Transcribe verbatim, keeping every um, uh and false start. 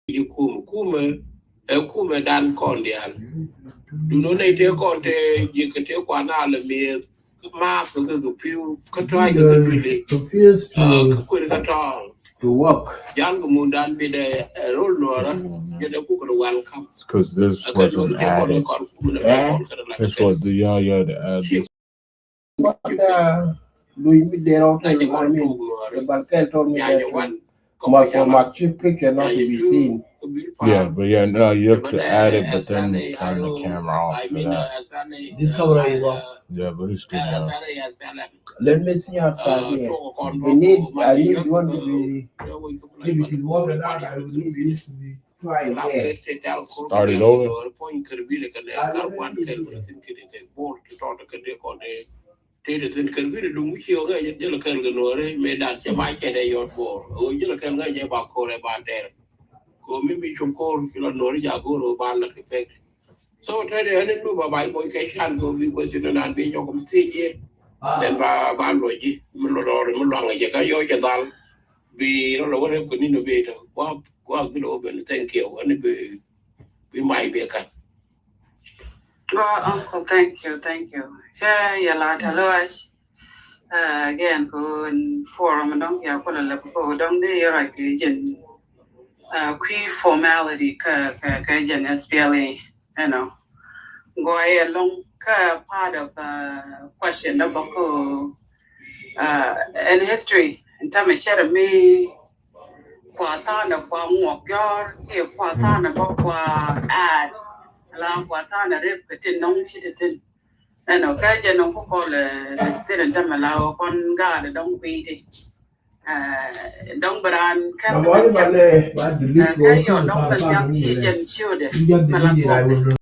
ji̱ kumɛ, kumɛ ɛ kumɛ dan kɔn diaal. Duundɛ nɛy tëë kɔn tëë ji̱ kɛ tëë kuan a lɛ mi̱eth. Kä ma̱a̱th kɛ kɛ kɛ pi̱w kä tɔ̱a̱c kɛ kɛ lueli. Kä kueri kä tɔ̱ɔ̱ŋ. Jal kɛ mundan bitdɛ ɛ rol nuɔrä. Jɛ dɛ kukɛ welcome. Kä nuɔrä tëë kɔn kɛ kɔn kumɛ nɛ bɛ kɔn kɛ dɛ la kɛ. Luc mi dee rɔw tɛn kɔn mi. Bal kɛl tɔn mi dee tɔn. Mak kɔ mak cik picture not to be seen. Yeah, but yeah, no, you have to add it, but then turn the camera off for that. This camera is on. Yeah, but it's good now. Let me see outside here. We need, I need one to be, if it is more than that, I will need this to be try again. Start it over. Tëë thin kɛl wi̱n duŋ mi ci ɣä ŋäc jɛ jälɛ kɛl kɛ nuɔ̱ɔ̱ri mëë dan cɛ ma cɛ dee yɔt bo̱o̱r ɣöö jälɛ kɛl ŋäc jɛ ba ko̱r ɛ ba tɛr. Kɛ ɣöö mi mi cop ko̱r ci lɔ nuɔ̱ɔ̱ri ja̱ go̱o̱r ɣöö ba lät kɛ pek. So tëë dee ɣän in mi ba ba moc kɛ can kɛ ɣöö bi kueth ci nɔnan bi nyɔk mi thiec yɛ. Then ba ba luɔc ji̱ mi lɔ dɔɔr mi luaŋ jɛ kä yɔc cɛ dhal. Bi rɔ lɔ wä rep kɛ ni̱n ɔ bi tɔ gua̱a̱th gua̱a̱th bi lɔ wä ben thank you ɣän in bi bi mac bi ka̱n. Go uncle, thank you, thank you. Cɛ yɛ la tɛ lɔc. Again, ko forum dɔŋ ya kulɛ lɛ ko dɔŋ di yɔrɔ ki jin. Kui formality ka ka ka jin S P L A, you know. Go yɛ lɔŋ ka part of question da bako in history in term of share mi kua tha̱a̱ŋ dɛ kua ŋuɔk jɔ̱ɔ̱r kiɛ kua tha̱a̱ŋ dɛ bä kua aat. Ala kua tha̱a̱ŋ dɛ rep kɛ tin nɔŋ ci ti thin. Ɛnɔ kɛ jɛ nɔŋ kukɔl ɛ ti thin ɛn tämɛ la wä kɔn gaat dɔŋ kui̱ ti. Dɔŋ bi raan kɛn kɛ yɔ dɔŋ bi thiak ci jɛn ciötdɛ mɛ la thuɔk.